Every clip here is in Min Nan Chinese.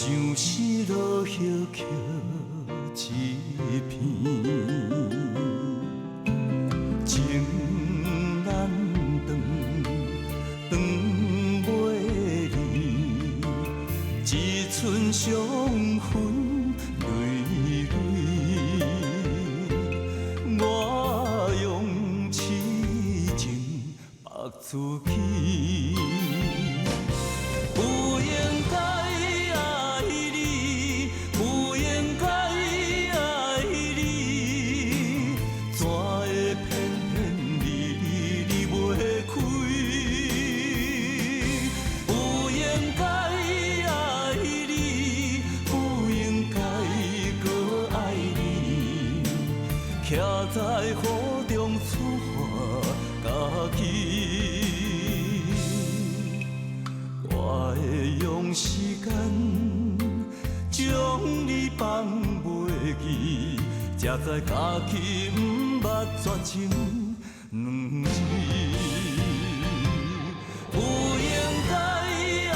想死落叶捡一片，情难断，断袂离，一寸伤痕累累。我用痴情縛自己。不應該愛你，不應該愛你，怎會偏偏離你袂開？不應該愛你，不應該閣愛你，徛在雨中處罰家己。我會用時間將你放袂記，才知家己毋捌絕情兩字。不應該愛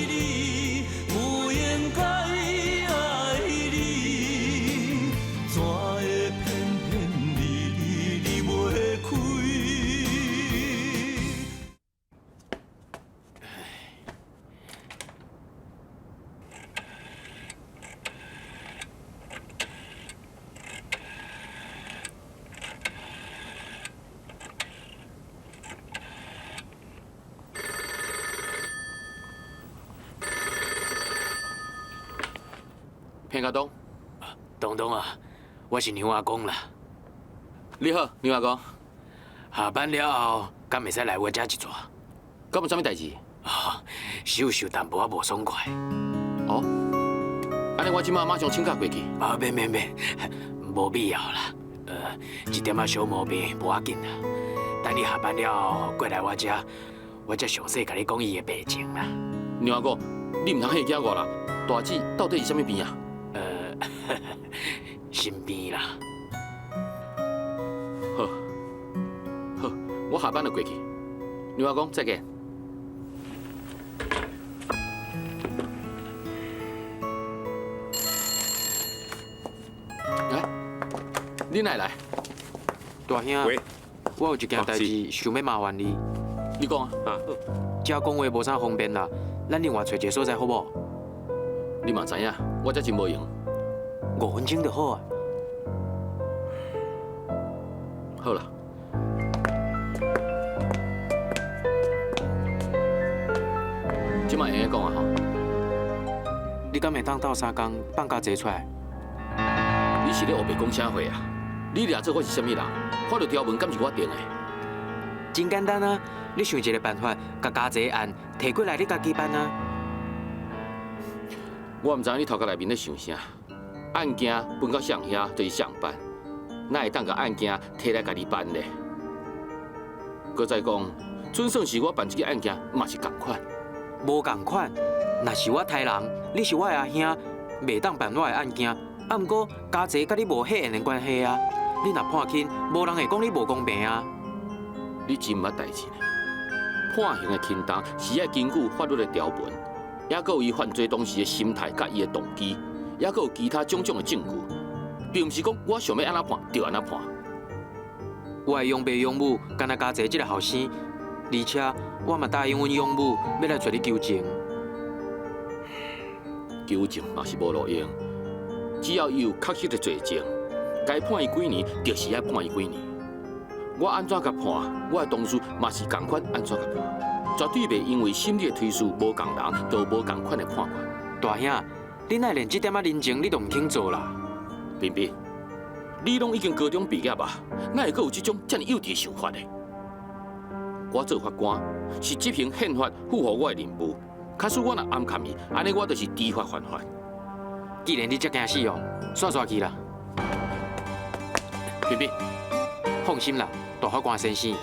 你，不應該愛你，怎會偏偏離你袂開？彭家東，東東啊，我是娘阿公啦。你好，娘阿公。下班了後，敢會使來我遮一逝？敢有啥物代誌？啊，手受淡薄仔無爽快。哦，按呢我這馬馬上請假過去。啊，免免免，無必要啦。一點仔小毛病無要緊啦。等你下班了後過來我遮，我才詳細共你講伊的病情啦。娘阿公，你毋通嚇驚我啦！大姊到底是啥物病啊？心病啦。好，好，我下班就過去。娘阿公，再見。來，你哪會來？大兄，喂，我有一件代誌想欲麻煩你。你講啊。啊，遮講話無啥方便啦，咱另外揣一个所在好無？你嘛知影，我遮真無閒。5分鐘就好啊。好啦。這擺會用講啊吼。你敢會當鬥相共放家濟出來？你是咧烏白講啥話啊？你掠做我是啥物人？法律條文敢是我定的？真簡單啊！你想一个辦法，共家濟案提過來，你家己辦啊。我毋知影你頭殼內面咧想啥。案件分到誰遐，就是誰辦，哪會當共案件提來家己辦咧？閣再講，準算是我辦這个案件，嘛是仝款。無仝款，若是我刣人，你是我的阿兄，袂當辦我的案件。啊，毋過家齊佮你無血緣的關係啊，你若判輕，無人會講你無公平啊。你真毋捌代誌呢？判刑的輕重是愛根據法律的條文，抑閣有伊犯罪當時的心態佮伊的動機，抑閣有其他種種的證據，並毋是講我想欲按怎判就按怎判。我的養爸養母敢若家齊這个後生，而且我嘛答應阮養母欲來揣你求情。求情嘛是無路用，只要伊有確實的罪證，該判伊幾年就是愛判伊幾年。我按怎共判，我的同事嘛是仝款按怎共判，絕對袂因為心理的推事無仝人，就無仝款的判決。大兄，你哪會連這點仔人情你都毋肯做啦？彬彬，你攏已經高中畢業啊，哪會閣有這種遮爾幼稚的想法呢？我做法官是執行憲法賦予我的任務，假使我若掩蓋伊，按呢我就是知法犯法。既然你遮驚死哦，煞煞去啦。彬彬，放心啦，大法官先生，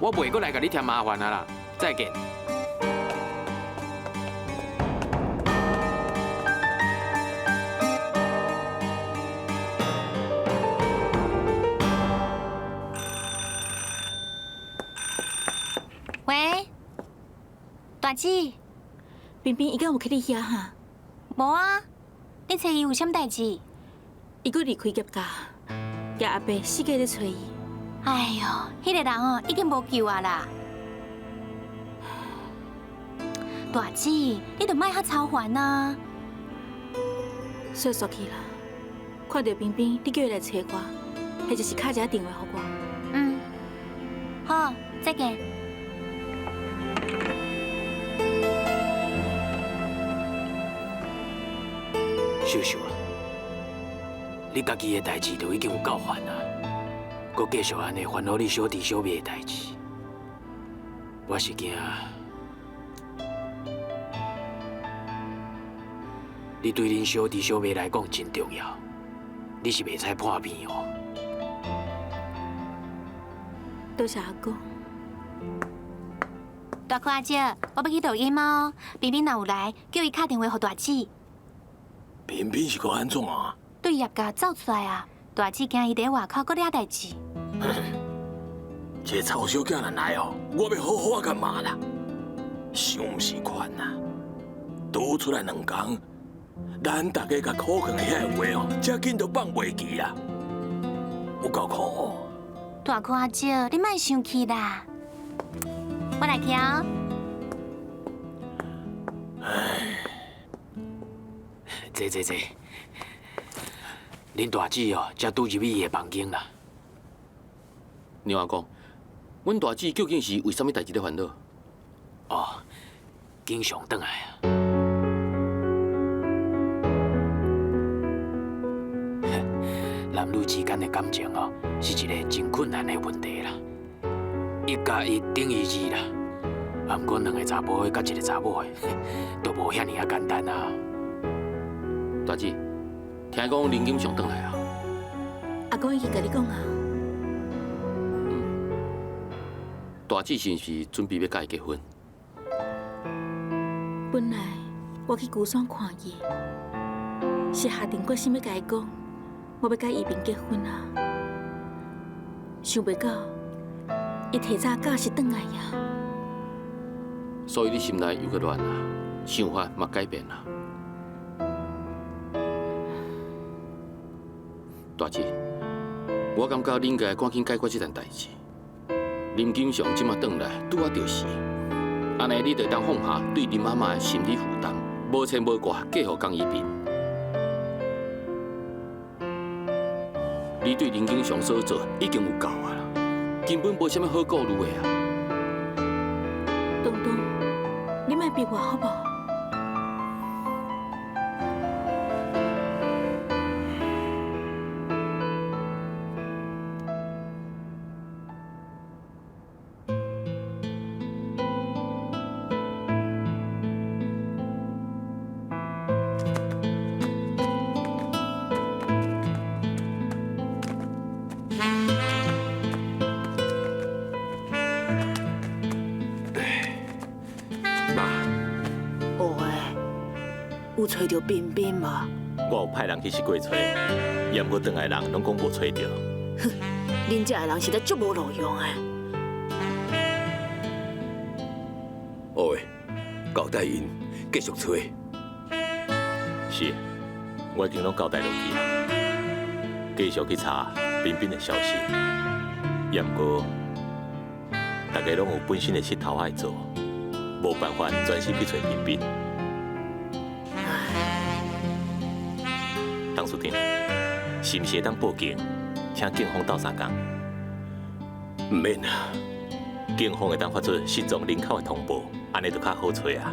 我袂閣來共你添麻煩啊啦。再見。喂，大姊，彬彬伊敢有去你遐哈？無啊，你揣伊有啥物代誌？伊閣離開葉家，葉阿伯四界咧揣伊。哎喲，彼個人哦，已經無救啊啦！大姊，你就莫遐操煩啊！煞煞去啦，看著冰冰，你叫伊來揣我，或者是敲一下電話予我。嗯，好，再見。秀秀啊，你家己的代誌就已經有夠煩啊，閣繼續按呢煩惱你小弟小妹的代誌，我是驚你對恁小弟小妹來講真重要，你是袂使破病哦。多謝阿公。大哥阿姐，我欲去錄音哦。冰冰若有來，叫伊敲電話予大姊。冰冰是閣按怎啊？對葉家走出來啊！大姊驚伊佇外口閣惹代誌。這個臭小囝若來哦，我欲好好仔共罵啦。想毋是款啊，拄出來兩工，咱大家共苦勸的遐个話哦，遮緊都放袂記啊，有夠可惡。大哥阿姐，你莫生氣啦，我來去哦。唉，坐坐坐，恁大姊哦，才拄入去伊的房間啦。娘阿公，阮大姊究竟是為啥物代誌咧煩惱？哦，景祥轉來啊！男女之間的感情哦，是一個真困難的問題啦。1加1等於2啦，啊，毋過兩個查埔的佮一個查某的，都無遐爾仔簡單啊。大姊，聽講林景祥轉來啊？阿公已經共你講啊。嗯。大姊是毋是準備欲佮伊結婚？本來我去龜山看伊，是下定決心欲共伊講，我欲佮伊平結婚啊。想袂到，伊提早駕駛轉來啊。所以你心內又閣亂啊，想法嘛改變啊。大姊，我感覺你應該趕緊解決這件代誌。林景祥這馬轉來，拄仔著時，按呢你就當放下對林媽媽的心理負擔，無牽無掛，嫁予江宜貧。你對林景祥所做已經有夠啊啦，根本無啥物好顧慮的啊。東東，你莫逼我好無？有揣著彬彬無？我有派人去四界揣，也毋過轉來的人攏講無揣著。哼，恁遮的人實在足無路用的。哦，交代𪜶繼續揣。是，我已經攏交代落去啊，繼續去查彬彬的消息。也毋過，大家攏有本身的穑頭愛做，無辦法專心去揣彬彬。董事長，是毋是會當報警，請警方鬥相共？毋免啊，警方會當發出失蹤人口的通報，按呢就較好揣啊。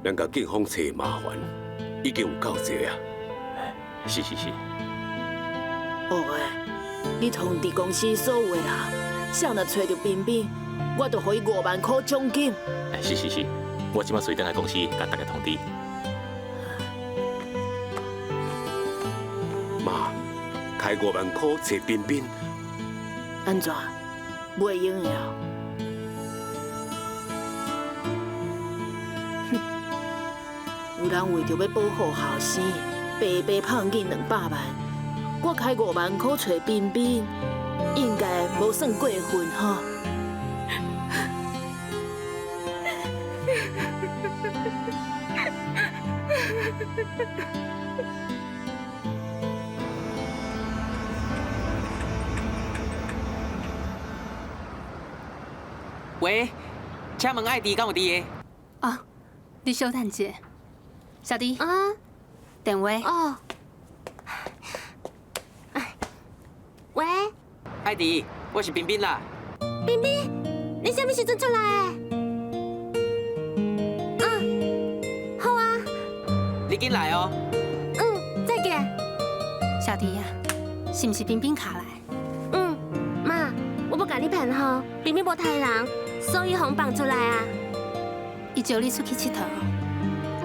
咱共警方揣麻煩，已經有夠濟啊。是是是。哦喂，你通知公司所有的人，誰若揣著彬彬，我就予伊5萬箍獎金。是是是，我這擺隨轉來公司，共大家通知。媽，開5萬箍揣彬彬，按怎？袂用的啊？哼，有人為著欲保護後生，白白胖去200萬，我開5萬箍揣彬彬，應該無算過分吼。喂，請問愛弟敢有佇個？哦，你小等一下，小弟。啊。電話。哦。喂。愛弟，我是彬彬啦。彬彬，你啥物時陣出來的？嗯，好啊。你緊來哦。嗯，再見。小弟啊，是毋是彬彬敲來？嗯，媽，我無共你騙吼，彬彬無刣人，所以予放出來啊。伊招你出去𨑨迌？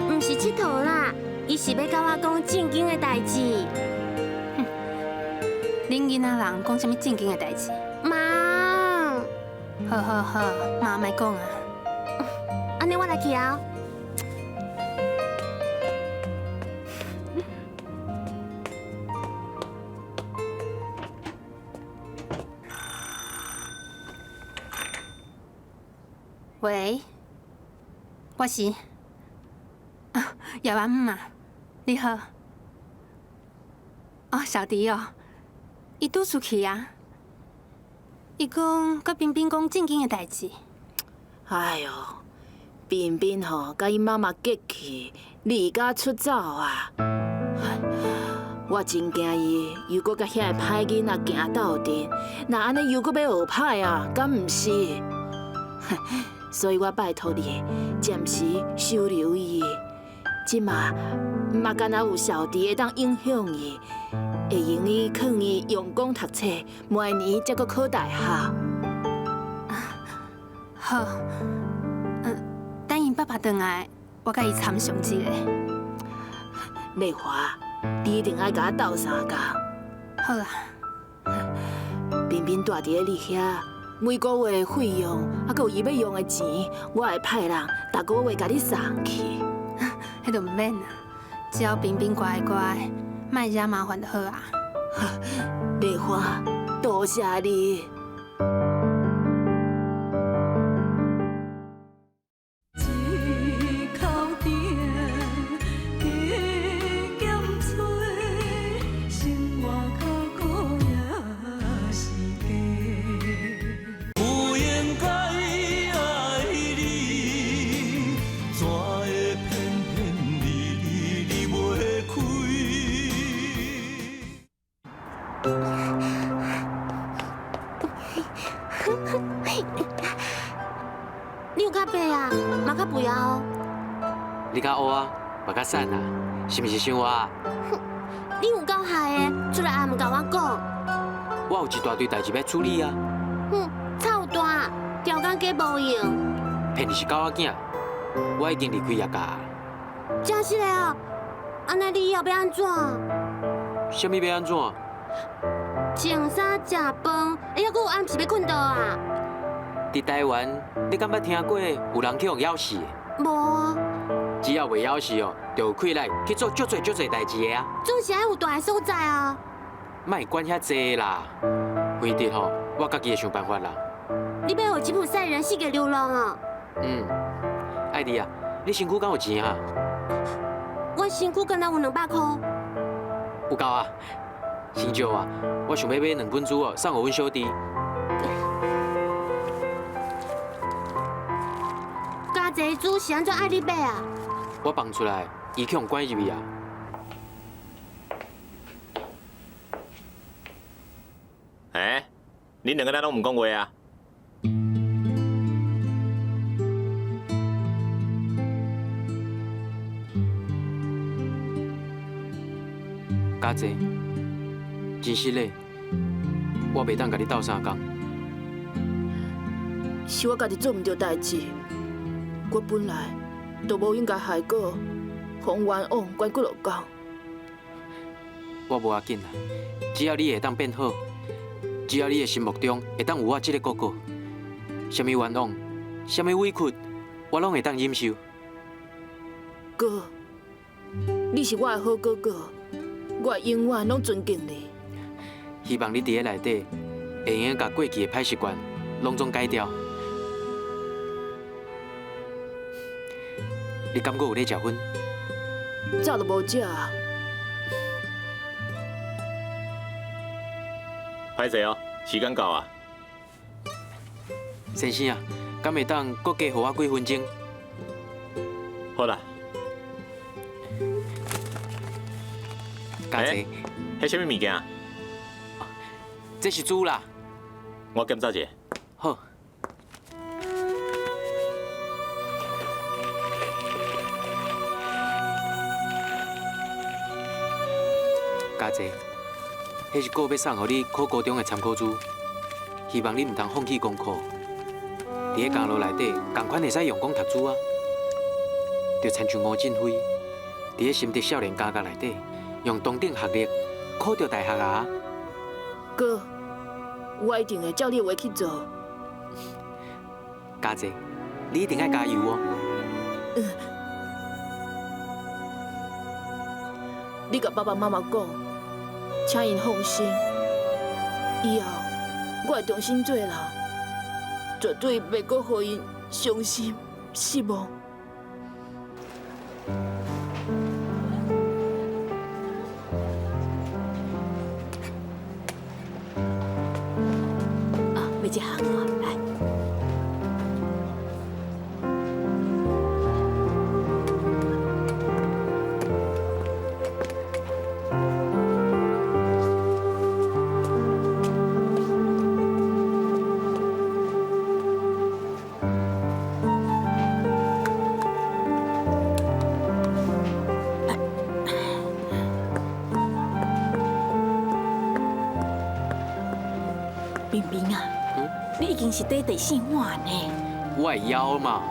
毋是𨑨迌啦，伊是欲佮我講正經的代誌。哼，恁囡仔人講啥物正經的代誌？媽，好好好，媽莫講啊。按呢我來去啊。喂，我是葉阿姆啊，你好。哦，小弟哦，伊拄出去啊。伊講佮彬彬講正經的代誌。哎喲，彬彬吼，佮伊媽媽結去，離家出走啊！我真驚伊又閣佮遐個歹囡仔行鬥陣，若按呢又閣欲學歹啊，敢毋是？所以我拜託你，暫時收留伊。這馬嘛敢若有小弟會當影響伊，會用伊勸伊用功讀冊，明年才閣考大學。好，等𪜶爸爸轉來，我共伊參詳一下。麗華，你一定愛共我鬥相共。好啦。彬彬住佇咧你遐。每個月的費用，啊，閣有伊欲用的錢，我會派人逐個月共你送去。彼就毋免啦，只要彬彬乖乖，莫惹麻煩就好啊。麗華，多謝你。你有較白啊，嘛較肥啊？你較烏啊，嘛較瘦啊，是毋是想我啊？你有夠害的，出來也毋共我講。我有一大堆代誌欲處理啊。哼，臭大，刁工加無用。騙你是狗仔囝，我已經離開葉家。真實的哦，按呢你以後欲按怎？啥物欲按怎？穿衫食飯，哎，猶閣有暗時欲睏佗啊？佇台灣，你敢捌聽過有人去予枵死的？無啊。只要袂枵死哦，就有氣力去做足濟足濟代誌的啊。總是愛有大的所在啊。莫管遐濟啦，非得吼，我家己會想辦法啦。你欲予吉普賽人四界流浪啊？嗯，愛弟啊，你身軀敢有錢啊？我身軀敢若有200箍。有夠啊！先借我，我想欲買兩本書哦，送予阮小弟。加濟書是按怎愛你買啊？我放出來，伊去予關入去啊！欸，恁兩个哪攏毋講話啊？家姐，真實嘞，我袂當共你鬥相共。是我家己做毋對代誌，我本來就無應該害哥，予冤枉關幾落工。我無要緊啦，只要你會當變好，只要你的心目中會當有我這个哥哥，啥物冤枉，啥物委屈，我攏會當忍受。哥，你是我的好哥哥，我會永遠攏尊敬你。希望你佇咧內底會用得共過去的歹習慣攏總改掉。你敢閣有咧食薰？早就无食啊。歹势哦，时间到啊。先生啊，敢会当阁加予我几分钟？好啦。嘉济，彼啥物物件？这是猪啦。我检查一下。好。嘉济，彼是阁欲送予你考高中的参考书，希望你毋通放弃功课。伫咧监牢内底，仝款会使用功读书啊。就亲像吴振辉，伫咧新竹少年监狱内底，用同等学历考著大学啊。哥，我一定会照你的话去做。嘉济，你一定爱加油哦。嗯。你共爸爸妈妈讲，请𪜶放心，以后我会重新做人，绝对袂阁予𪜶伤心失望。啊，买这项哦，来。冰冰啊，你已经是缀第四碗呢。我会枵嘛。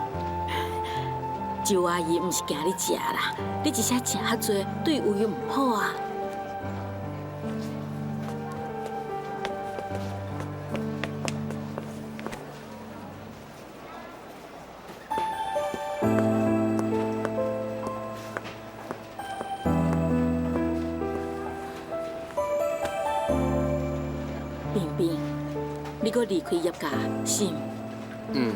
周阿姨毋是惊你食啦，你一下食较济，对胃毋好啊。冰冰，你阁离开叶家是毋？嗯。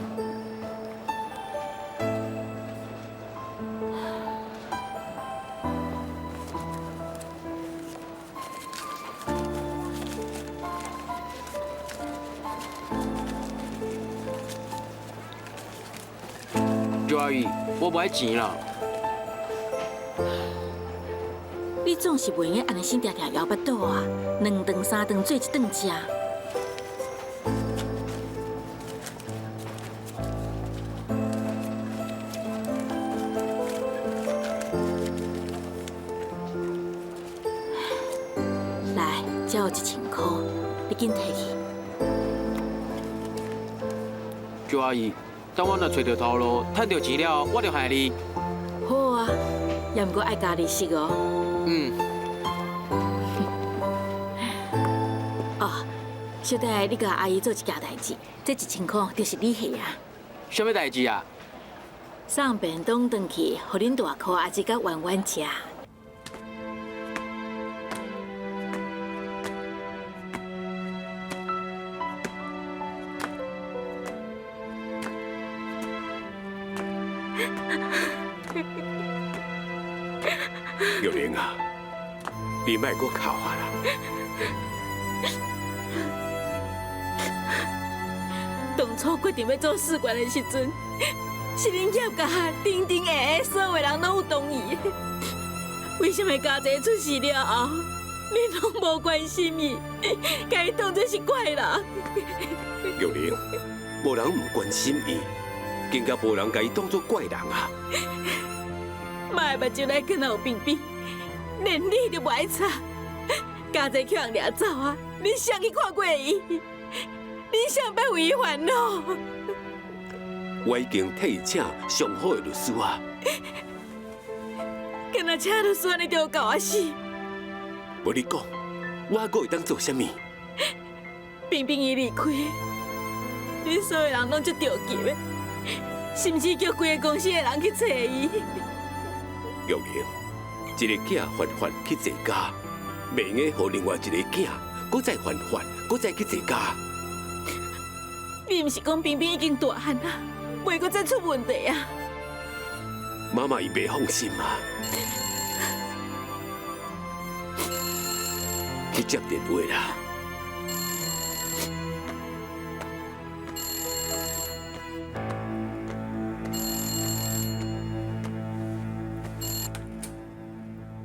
周阿姨，我无爱钱啦。你总是袂用按呢生定定枵腹肚啊，两顿三顿做一顿食。来，这有1000块，你紧提去。周阿姨，等我若揣著头路，趁著钱了，我就还你。好啊，也毋过爱加利息哦。嗯。哦，小弟，你共阿姨做一件代志，这1000块就是你的啊。啥物代志啊？送便当转去，予恁大箍阿姊佮圆圆食。玉玲啊，你莫阁哭啊啦！当初决定欲做试管的时阵，是恁叶家顶顶下下所有人拢有同意的。为什么家姐出事了后，恁拢无关心伊，共伊当作是怪人？玉玲，无人毋关心伊，更加无人共伊当作怪人啊！妈的目睭内敢若有病病，连你都无爱插。家姐去人掠走啊！你谁去看过伊？你谁欲为伊烦恼？我已经替伊请上好的律师啊！敢若请律师按呢就有够啊死？无你讲，我阁会当做啥物？冰冰伊离开，恁所有人拢足著急的，甚至叫规个公司的人去揣伊。玉玲，一个囝犯法去坐监，袂用得予另外一个囝阁再犯法，阁再去坐监。你毋是讲冰冰已经大汉啊，袂阁再出问题啊？媽媽伊袂放心啊。去接電話啦。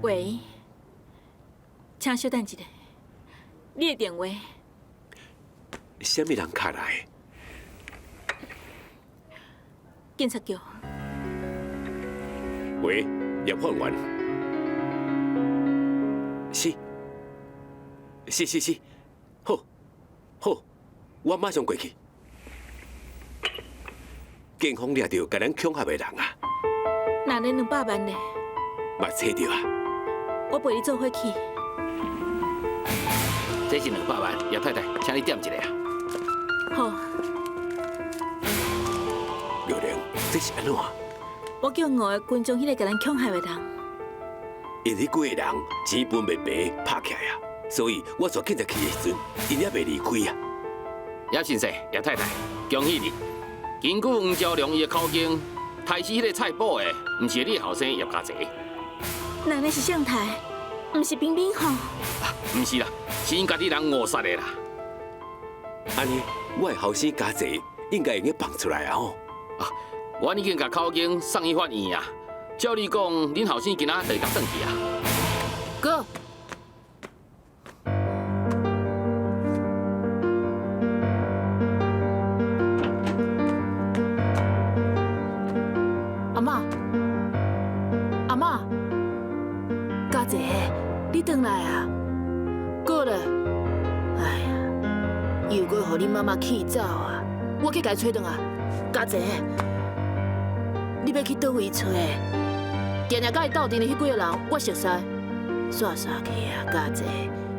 喂，請稍等一下，你的電話。啥物人敲來？警察局。喂，葉法員。是，是是是，好，好，我馬上過去。警方掠著共咱恐嚇的人啊！那呢200萬呢？嘛揣著啊！我陪你做伙去。這是200萬，葉太太，請你點一下啊。好。玉玲，這是按怎？我叫五个跟蹤彼个共咱恐嚇的人。𪜶彼幾个人錢分袂平，拍起來啊，所以我帶警察去的時陣，𪜶猶未離開啊。葉先生、葉太太，恭喜你！根據黃昭良伊的口供，刣死彼个菜脯的，毋是你的後生葉家齊。那呢是誰刣？毋是冰冰吼？毋是啦，是𪜶家己人誤殺的啦。按呢，我的後生家齊應該會用放出來啊吼。啊，我已經共口供送去法院啊。照理講，恁後生今仔就會當轉去啊。哥，阿嬤，阿嬤，家姐，你轉來啊！過來，哎呀，又閣予恁媽媽氣走啊！我去共伊揣轉來。家姐，你欲去佗位揣？定定佮伊鬥陣的彼幾个人，我熟似。煞煞去啊，家姐，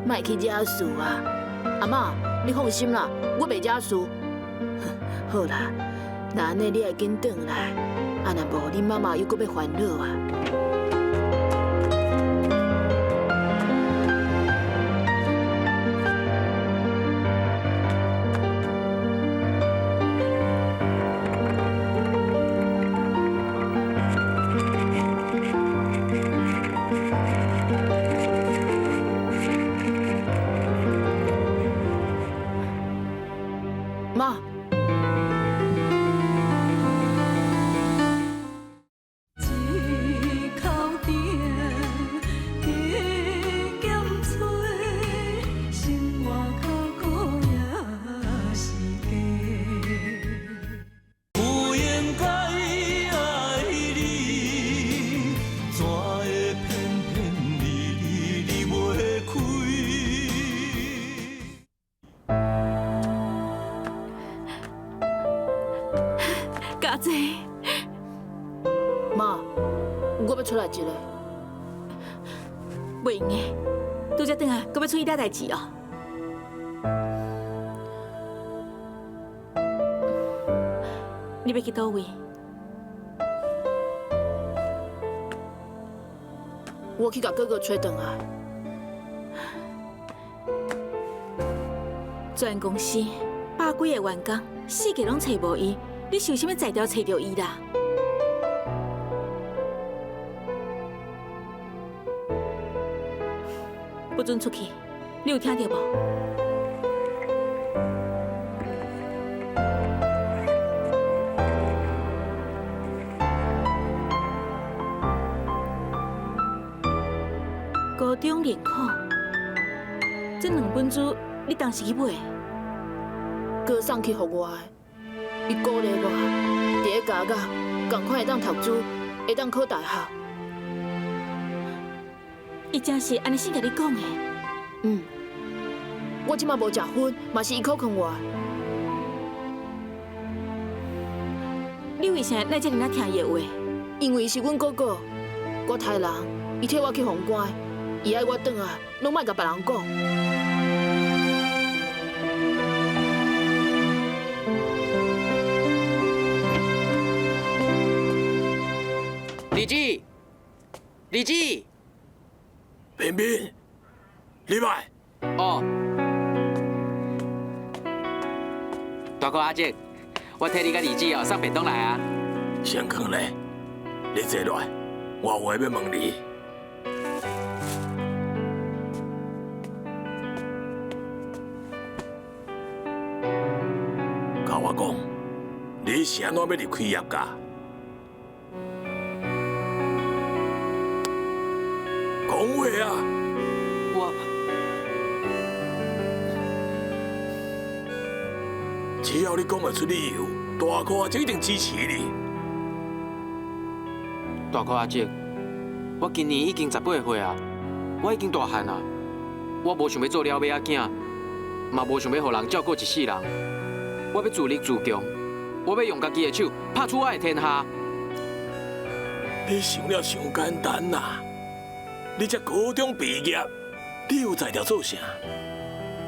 莫去惹事啊！阿嬤，你放心啦，我袂惹事。好啦，若按呢，你愛緊轉來，啊若無，恁媽媽又閣欲煩惱啊！媽。一口甜，加减吹，生活较苦也是假。不應該愛你，怎會偏偏離離離袂開？家姐，媽，我欲出來一下。袂用的，拄才轉來，閣欲出去惹代誌哦。你欲去佗位？我去共哥哥揣轉來。全公司百幾個員工，四界攏揣無伊，你是有啥物才調揣著伊啦？不准出去，你有聽著無？高中聯考，這兩本書你當時去買？哥送去予我的，伊鼓勵我，佇咧加甲，仝款會當讀書，會當考大學。伊真是按呢先共你講的？嗯，我這馬無食薰，嘛是伊苦勸我的。你為啥會遮爾仔聽伊的話？因為伊是阮哥哥，我刣人，伊替我去封關，伊愛我轉來，攏莫共別人講。李記，李記，平平，你來。哦，大哥阿叔，我替你佮二姊哦送便當來啊。先囥咧。你坐落來，我有話欲問你。共我講，你是按怎欲離開葉家？講話啊！我只要你講會出理由，大哥阿叔一定支持你。大哥阿叔，我今年已經18歲啊，我已經大漢啊，我無想欲做了尾仔囝，嘛無想欲予人照顧一世人。我欲自立自強，我欲用家己的手拍出我的天下。你想了傷簡單啦！你才高中畢業，你有才調做啥？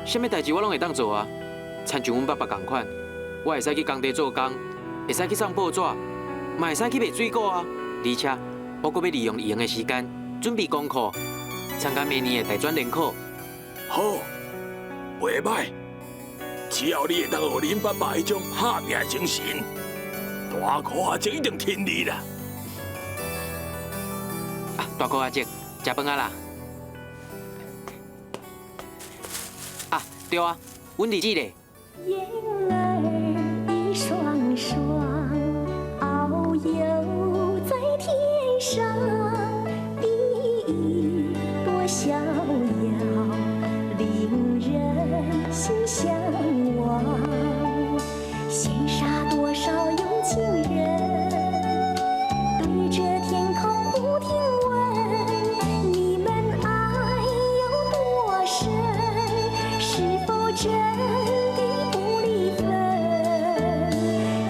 啥物代誌我攏會當做啊！親像阮爸爸仝款，我會使去工地做工，會使去送報紙，嘛會使去賣水果啊！而且我閣欲利用閒的時間準備功課，參加明年的大專聯考。好，袂䆀。只要你會當學恁爸爸彼種拍拚的精神，大哥阿叔一定挺你啦。啊，大哥阿叔，食飯啊啦！啊，對啊，阮兒子咧。燕兒一雙雙，遨遊在天上，比一朵逍遙，令人心嚮往。羨煞多少有情人，對著天空不停問：你們愛有多深？是否真的不離分？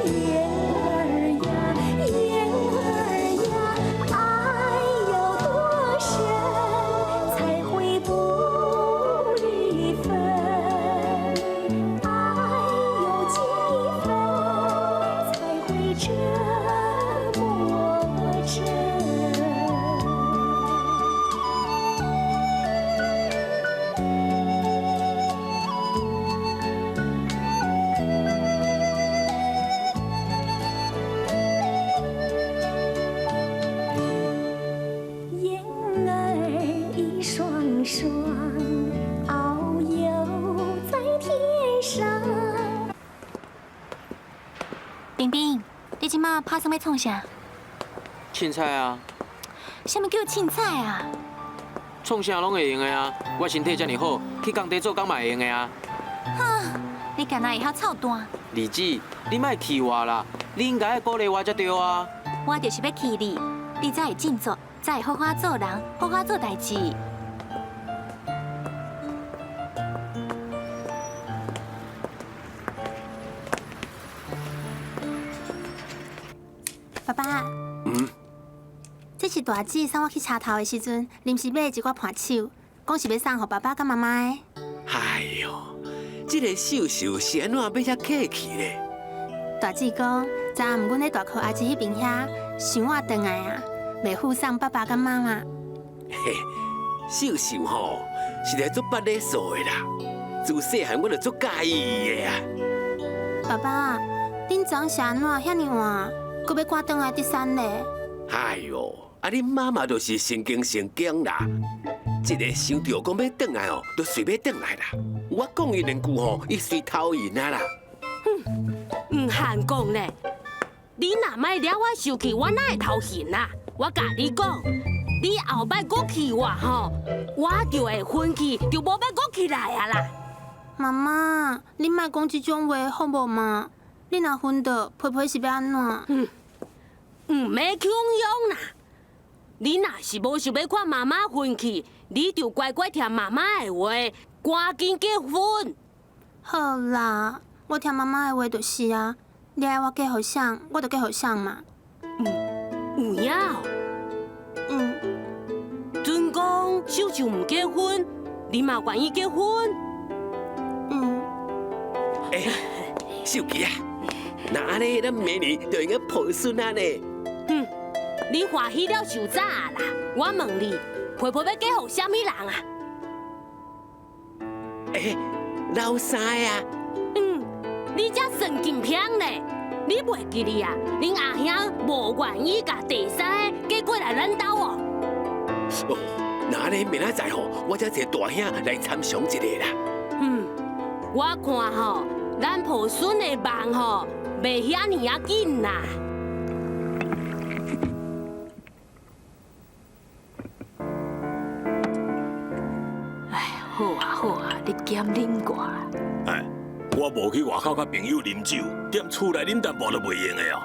燕兒呀，燕兒呀，愛有多深，才會不離分？愛有幾分，才會這麼真？燕兒一雙雙，遨遊在天上。冰冰，你這馬拍算欲創啥？凊彩啊，啥物叫凊彩啊？創啥攏會用的啊！我身體遮爾好，去工地做工嘛會用的啊！哼，你敢若會曉操蛋？麗子，你莫氣我啦，你應該愛鼓勵我才對啊！我就是欲氣你，你才會振作，才會好好做人，好好做代誌。爸爸，這是大姊送我去車頭的時陣，臨時買的一寡伴手，講是欲送予爸爸佮媽媽的。哎喲，這个秀秀是按怎欲遐客氣咧？大姊講，昨暗阮佇大科阿姊彼邊遐想我轉來啊，袂赴送爸爸佮媽媽。嘿，秀秀吼是來足捌禮數的啦，自細漢我就足佮意伊的啊。爸爸，恁昨昏是按怎遐爾晚，閣欲趕轉來佇山咧？哎喲，啊恁媽媽就是神經神經啦，一个想著講欲轉來哦，就隨欲轉來啦。我講伊兩句吼，伊隨頭應啊啦。毋通講咧，你若莫惹我生氣，我哪會頭痕啊？我共你講，你後擺閣氣我吼，我就會昏去，就無欲閣起來啊啦。媽媽，你莫講這種話好無嘛？你若昏倒，皮皮是欲按怎？毋免恐慌啦！你若是無想欲看媽媽昏去，你就乖乖聽媽媽的話，趕緊結婚。好啦，我聽媽媽的話就是啊。你愛我嫁予誰，我就嫁予誰嘛。有影哦？嗯。準講秀秀毋結婚，你嘛願意結婚？嗯。欸，秀琪啊，那按呢，咱明年就會用抱孫啊呢。哼，你歡喜了傷早啦！我問你，皮皮欲嫁予啥物人啊？欸，老三啊。嗯，你這算金片咧！你袂記得啊？恁阿兄無願意共第三个嫁過來咱兜哦。哦，那按呢明仔載吼，我才找大兄來參詳一下啦。嗯，我看吼，咱抱孫的夢吼，袂遐爾仔緊啦。哎，好啊好啊，你減啉寡。哎，我無去外口佮朋友啉酒，踮厝內啉淡薄就袂用的哦。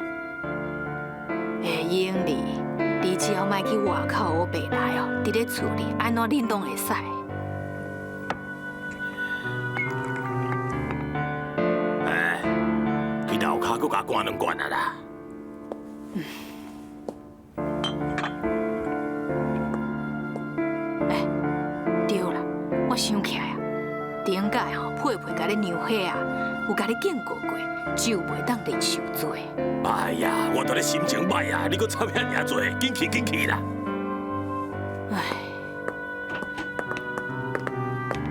會用哩，你只要莫去外口烏白來哦，佇咧厝裡按怎啉攏會使。哎，去樓跤閣共灌兩罐啊啦。哎，對啦，我想起來啊，頂擺吼佩佩共你娘伙啊，有共你警告過，酒袂當啉傷濟。哎呀，我拄咧心情歹啊，你閣插遐爾濟，緊去緊去啦！哎，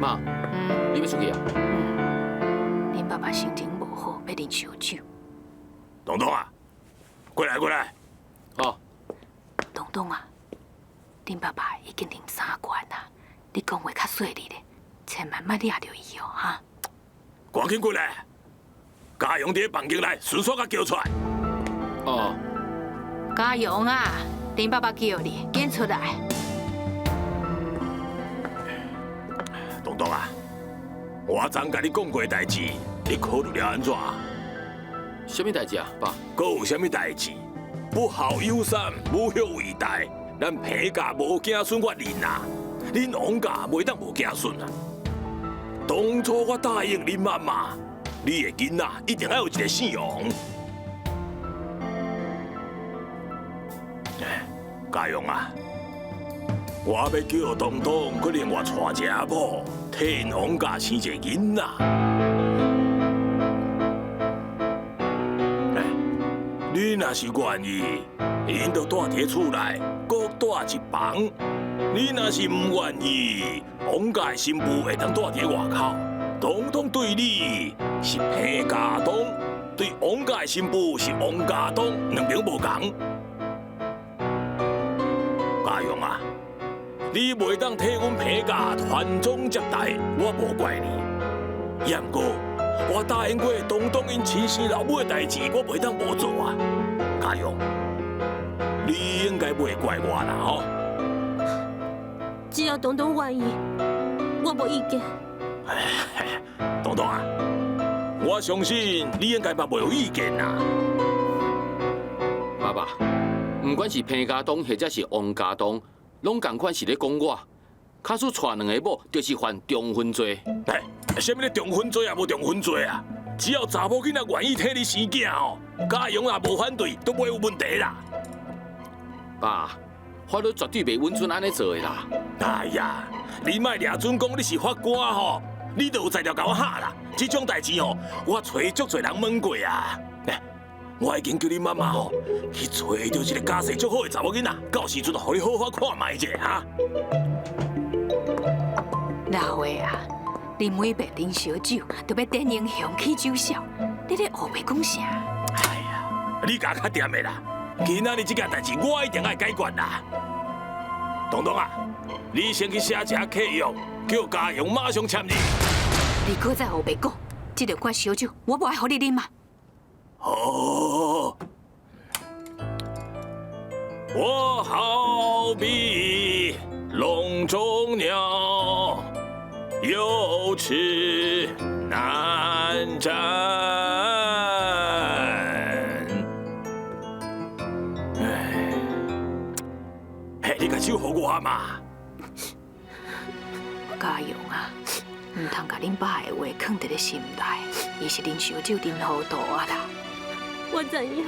媽，你欲出去啊？恁爸爸心情無好，欲啉燒酒。東東啊，過來過來。哦。東東啊，恁爸爸已經啉三罐啊，你講話較細膩咧，千萬莫掠著伊哦，哈。趕緊過來，嘉陽佇咧房間內，順紲共叫出來。哦。嘉陽啊，恁爸爸叫你，緊出來。東東啊，我昨共你講過的代誌，你考慮了按怎？啥物代誌啊，爸？閣有啥物代誌？不孝有三，無後為大。咱彭家無子孫，我認啊。恁王家袂當無子孫啊。當初我答應恁媽媽，你的囡仔一定愛有一個姓王。嘉陽啊，我欲叫東東閣另外娶一个某，替𪜶王家生一个囡仔。你若是願意，𪜶就蹛佇厝內，閣蹛一房；你若是毋願意，王家的新婦會當蹛佇外口。東東對你是彭家東，對王家的新婦是王家東，兩邊無仝。嘉陽啊，你袂當替阮彭家傳宗接代，我無怪你。也毋過，我答應過東東𪜶親生老母的代誌，我袂當無做啊。嘉陽，你應該袂怪我啦，吼。只要東東願意，我無意見。東東啊，我相信你應該嘛袂有意見啦。爸爸，毋管是彭家東或者是王家東，攏仝款是咧講我。假使娶兩个某，就是犯重婚罪。哎，啥物咧重婚罪也無重婚罪啊？只要查某囡仔願意替你生囝哦，嘉陽也無反對，都袂有問題啦。爸，法律絕對袂允准按呢做的啦。哎呀，你莫掠準講你是法官吼，你就有材料共我嚇啦。這種代誌吼，我揣足濟人問過啊。我已經叫你媽媽吼去揣著一個家世足好的查某囡仔，到時陣予你好好看覓者哈。老的啊，你每遍啉燒酒，就欲點英雄起酒笑，你咧烏白講啥？哎呀，你共較掂的啦！今仔日這件代誌，我一定愛解決啦。東東啊，你先去寫一下契約，叫嘉陽馬上簽字。你閣再烏白講，這兩罐燒酒我無愛予你啉啊！好，我好比籠中鳥，有翅難展。哎，嘿，你共手予我嘛？嘉陽啊，毋通共恁爸的話囥佇咧心內，伊是啉燒酒啉糊塗啊啦。我知影。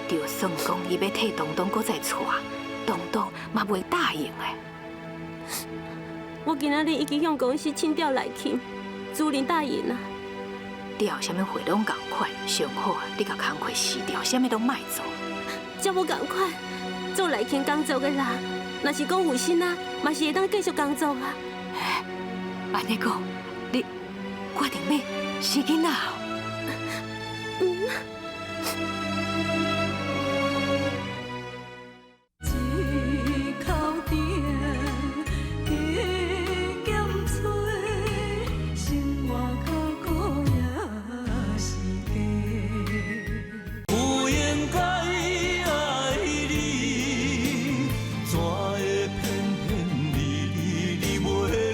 就算講伊欲替東東閣再娶，東東嘛袂答應的。我今仔日已經向公司請調內勤，自然答應啊。調啥物貨攏仝款，上好啊，你共工課辭掉，啥物攏莫做。這無仝款，做內勤工作的人，若是講有心啊，嘛是會當繼續工作啊。按呢講，你決定欲生囡仔？嗯。不應該愛你，怎會偏偏離離離袂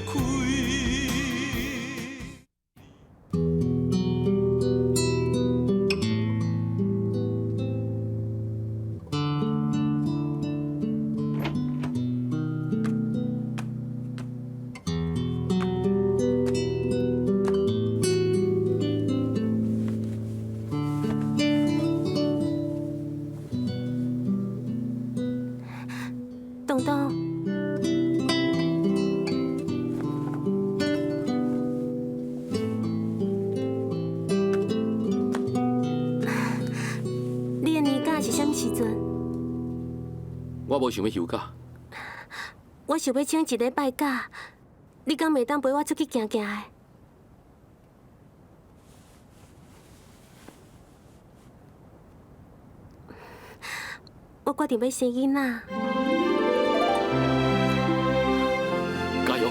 開？東東，你的年假是啥物時陣？我無想欲休假，我想欲請一禮拜假，你敢會當陪我出去行行的？我決定欲生囡仔。加油！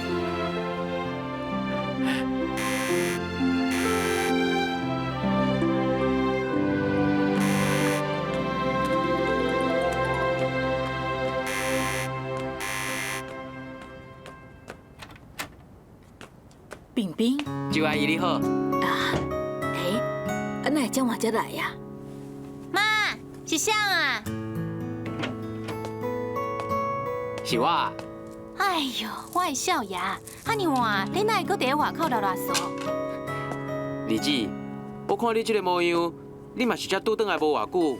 冰冰，周阿姨你好。啊，欸，啊哪會這晚才來啊？媽，是誰啊？是我。哎喲，我的少爺，遐爾晚，你哪會閣佇咧外口囉囉嗦？麗姊，我看你這个模樣，你嘛是才拄轉來無偌久。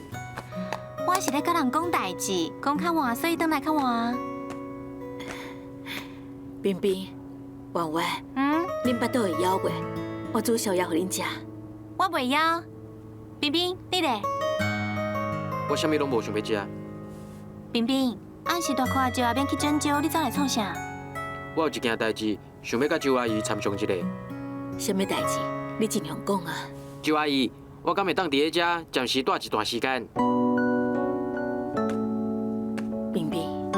我是咧佮人講代誌，講較晚，所以轉來較晚。冰冰，婉婉，恁腹肚會枵袂？我煮宵夜予恁食。我袂枵。冰冰，你咧？我啥物攏無想欲食。冰冰，暗時大哥阿舅阿免去拯救，你走來創啥？我有一件代誌，想欲佮周阿姨參詳一下。啥物代誌？你盡量講啊。周阿姨，我敢會當佇咧遮暫時蹛一段時間？冰冰，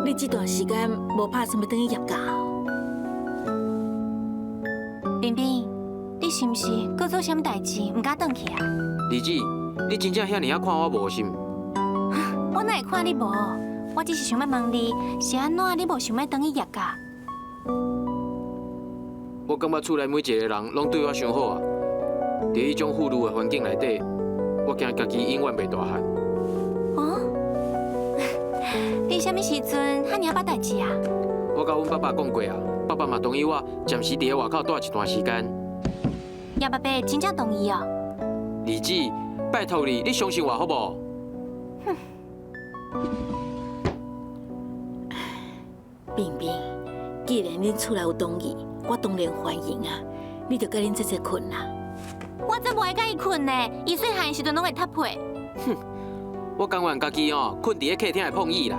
你這段時間無拍算欲轉去葉家？冰冰，你是毋是閣做啥物代誌，毋敢轉去啊？麗姊，你真正遐爾仔看我無是毋？我哪會看你無？我只是想欲問你，是按怎你無想欲轉去葉家？我感覺厝內每一個人攏對我傷好啊！佇彼種富裕的環境內底，我驚家己永遠袂大漢。哦，你啥物時陣遐爾仔捌代誌啊？我佮阮爸爸講過啊，爸爸嘛同意我暫時佇咧外口蹛一段時間。葉爸爸真正同意哦？麗姊，拜託你，你相信我好無？哼。冰冰，既然恁厝內有同意，我當然歡迎啊！你著佮恁姐姐睏啦。我才無愛佮伊睏呢，伊細漢的時陣攏會踢被。哼，我甘願家己哦，睏佇咧客廳的碰椅啦。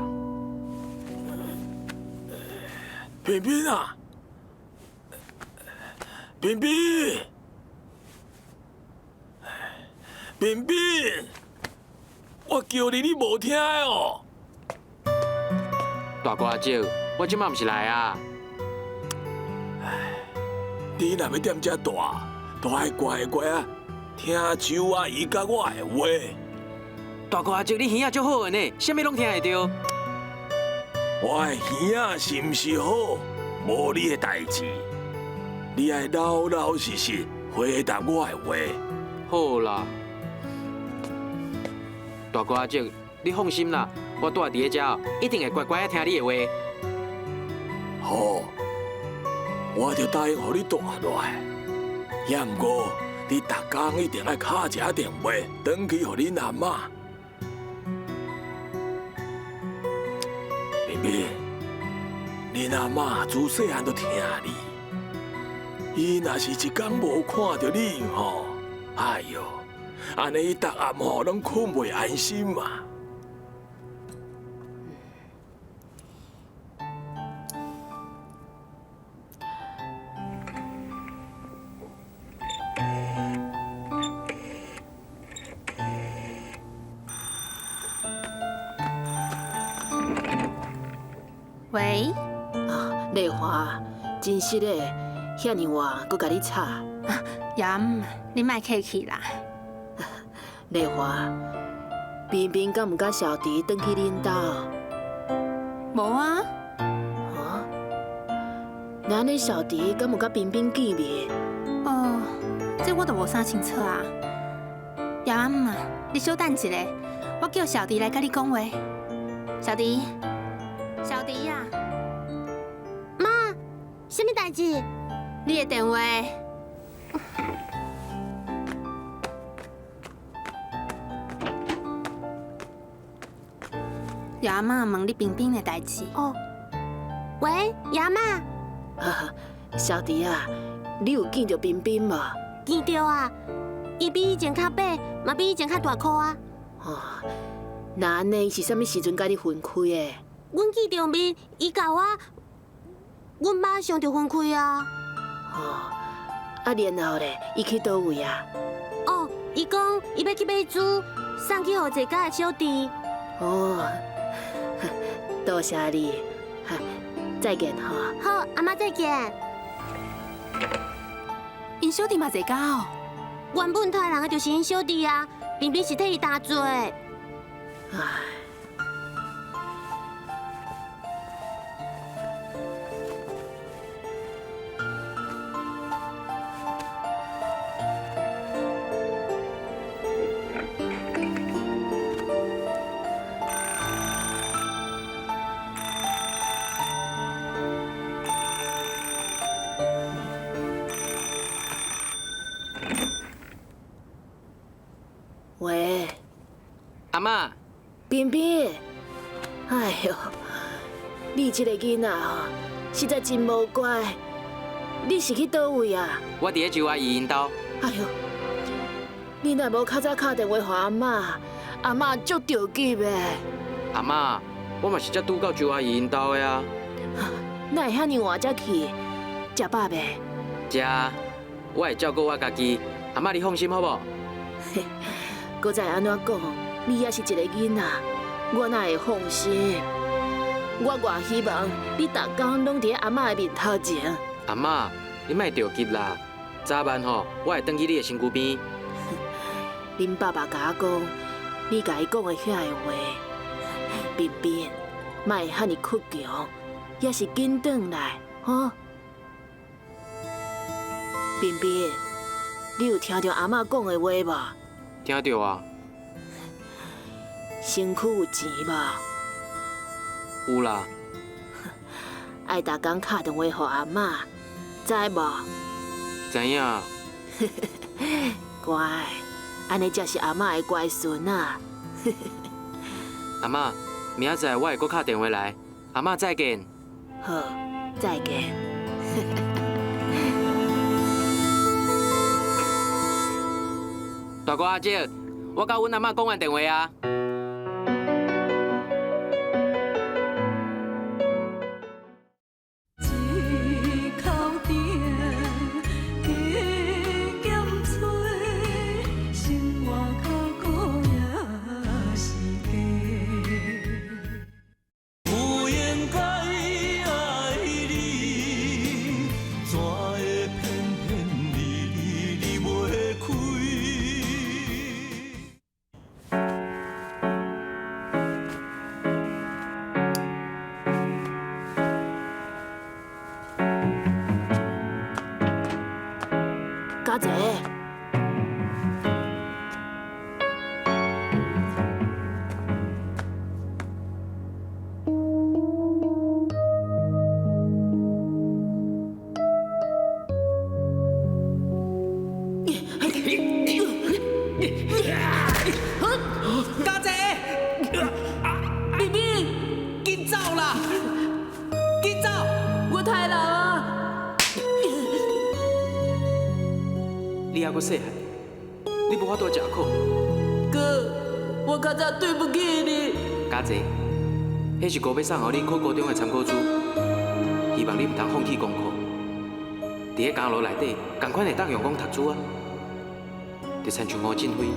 冰冰啊，冰冰，冰冰，我叫你，你無聽哦。大哥阿叔，我這擺毋是來啊。你若欲踮遮蹛，都愛乖乖仔聽周阿姨佮我的話。大哥阿叔，你耳仔足好的呢，啥物攏聽會著。我的耳仔是毋是好，無你的代誌。你愛老老實實回答我的話。好啦，大哥阿叔，你放心啦，我蹛佇咧遮，一定會乖乖仔聽你的話。好，我就答應予你蹛落來。也毋過，你逐工一定愛敲一下電話，轉去予恁阿嬤。冰冰，恁阿嬤自細漢就疼你，伊若是一工無看著你吼，哎喲，按呢伊逐暗吼攏睏袂安心嘛。麗華，真實的，遐爾晚閣共你吵。爺姆，你莫客氣啦。麗華，彬彬敢毋佮小弟轉去恁兜？無啊。啊？那按呢小弟敢有佮彬彬見面？哦，這我就無啥清楚啊。爺姆啊，你小等一下，我叫小弟來佮你講話。小弟，小弟啊，媽，啥物代誌？你的電話。爺媽問你彬彬的代誌。哦，喂，爺媽。小弟啊，你有見著彬彬無？見著啊，伊比以前較白，嘛比以前較大箍啊。哦，那按呢，伊是啥物時陣佮你分開的？阮見著面，伊共我，阮馬上就分開啊。哦，啊，然後咧，伊去佗位啊？哦，伊講伊欲去買豬，送去予坐家的小弟。哦。多謝你，再見吼。好，阿媽再見。𪜶小弟嘛坐監哦。原本殺人的就是𪜶小弟啊，彬彬是替伊擔罪。唉。喂，阿媽，彬彬，哎喲，你這個囡仔吼，實在真無乖。你是去佗位啊？我佇咧周阿姨𪜶兜。哎喲，你若無較早敲電話予阿媽，阿媽足著急的。阿媽，我嘛是才拄到周阿姨𪜶兜的啊。哪會遐爾晚才去？食飽未？食，我會照顧我家己。阿媽，你放心好無？閣再按怎講，你也是一個囡仔，我哪會放心？我偌希望你逐工攏佇阿媽的面頭前。阿媽，你莫著急啦，早晚吼，我會轉去你的身軀邊。恁爸爸共我講，你共伊講的遐个話，彬彬，莫遐爾倔強，也是緊轉來，吼。彬彬，你有聽著阿媽講的話無？聽著啊。身軀有錢無？有啦。愛逐工敲電話予阿媽，知無？知影。乖，按呢才是阿媽的乖孫啊。阿媽，明仔載我會閣敲電話來。阿媽再見。好，再見。大哥阿姐，我佮阮阿媽講完電話啊。家姐，家姐，彬彬，紧走啦，紧走，我刣人啊！你犹阁细汉，你無法度食苦。哥，我較早對不起你。家姐，彼是哥欲送予你考高中的參考書，希望你毋通放棄功課。佇咧監牢內底，仝款會當用功讀書啊。就親像吳振輝，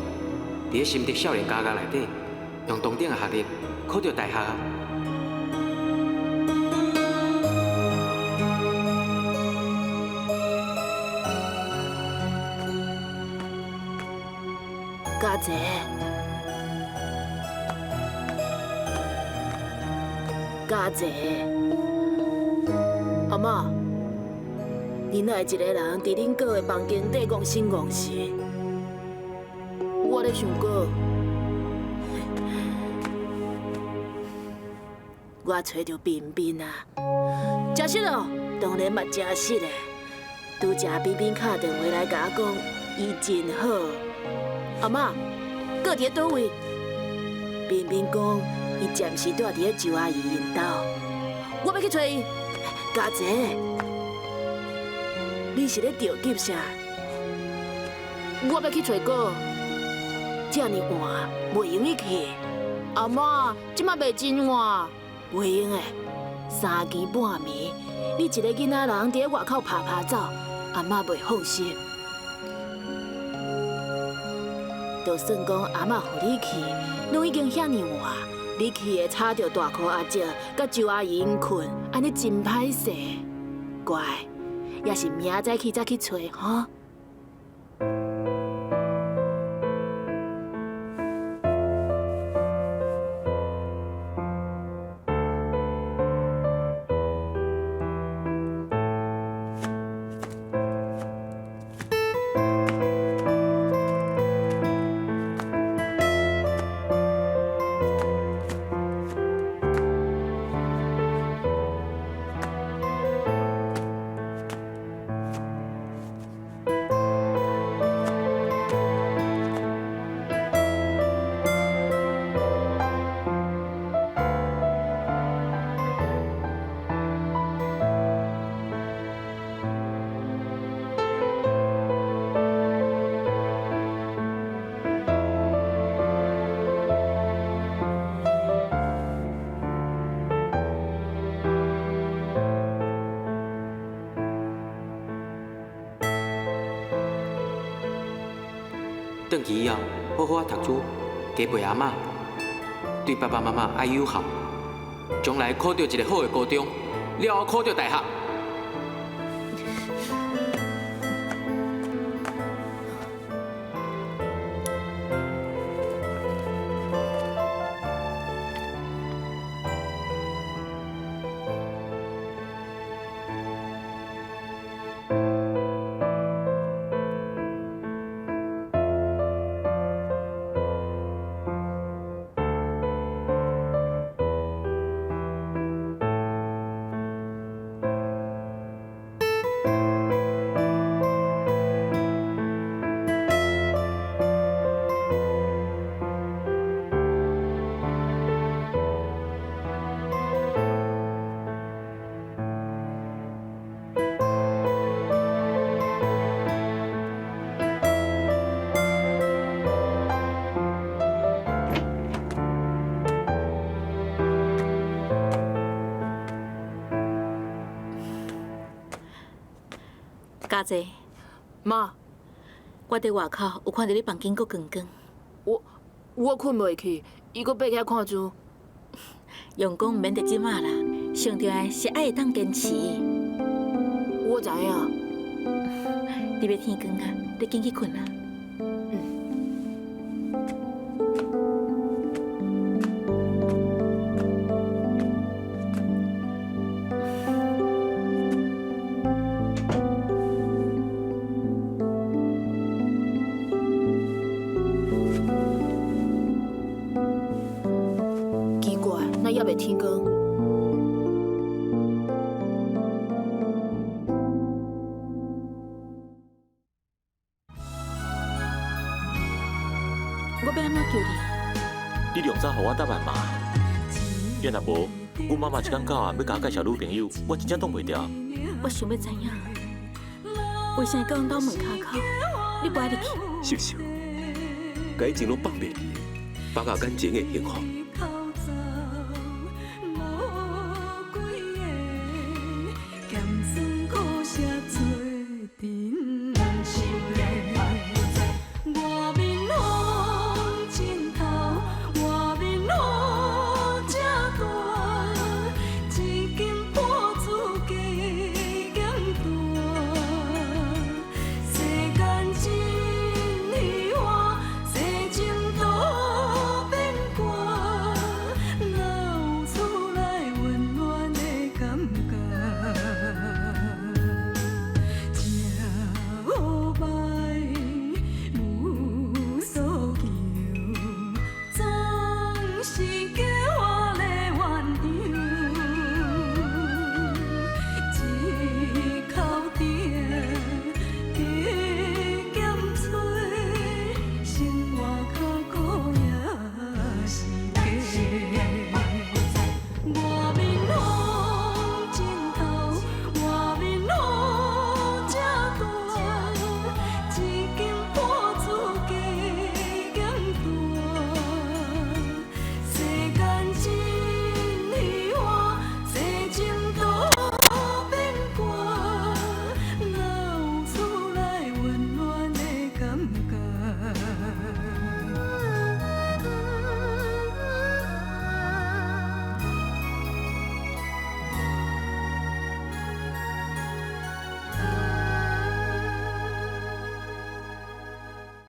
佇咧新竹少年監獄內底，用同等的學歷考著大學啊。家姐，家姐，阿嬷，你哪会一个人伫恁哥的房间底戆神戆神？我咧想讲，我揣著彬彬啊，食实咯，当然嘛诚实的。拄才彬彬敲电话来共我讲，伊真好。阿嬷，阁伫咧佗位？彬彬讲，伊暂时住伫咧周阿姨𪜶兜，我欲去揣伊。家姐，你是咧著急啥？我欲去揣哥，遮尔晚袂用得去。阿嬷，这马袂真晚，袂用的。三更半暝，你一个囡仔人伫咧外口拍拍走，阿嬷袂放心。就算讲阿嬷予你去，拢已经遐尔晚，你去会吵著大箍阿叔佮周阿姨𪜶睏，按呢真歹势。乖，也是明仔载去才去揣吼。转去以后，好好仔读书，加陪阿嬷，对爸爸妈妈爱友好，将来考著一个好的高中，了后考著大学。家姐，妈，我伫外口有看著你房间阁光光。我睏袂去，伊阁爬起来看书。用功毋免伫这马啦，上重要是爱会当坚持。我知影。你欲天光啊，你紧去睏啦。奇怪，哪犹未天光？我欲按怎救你？你量早予我答案嘛？要若无，阮妈妈一工到晚欲共我介绍女朋友，我真正挡袂牢。我想欲知影，为啥到阮兜门跤口，你无爱入去？秀秀，共以前拢放袂记，放下感情的幸福。咸酸苦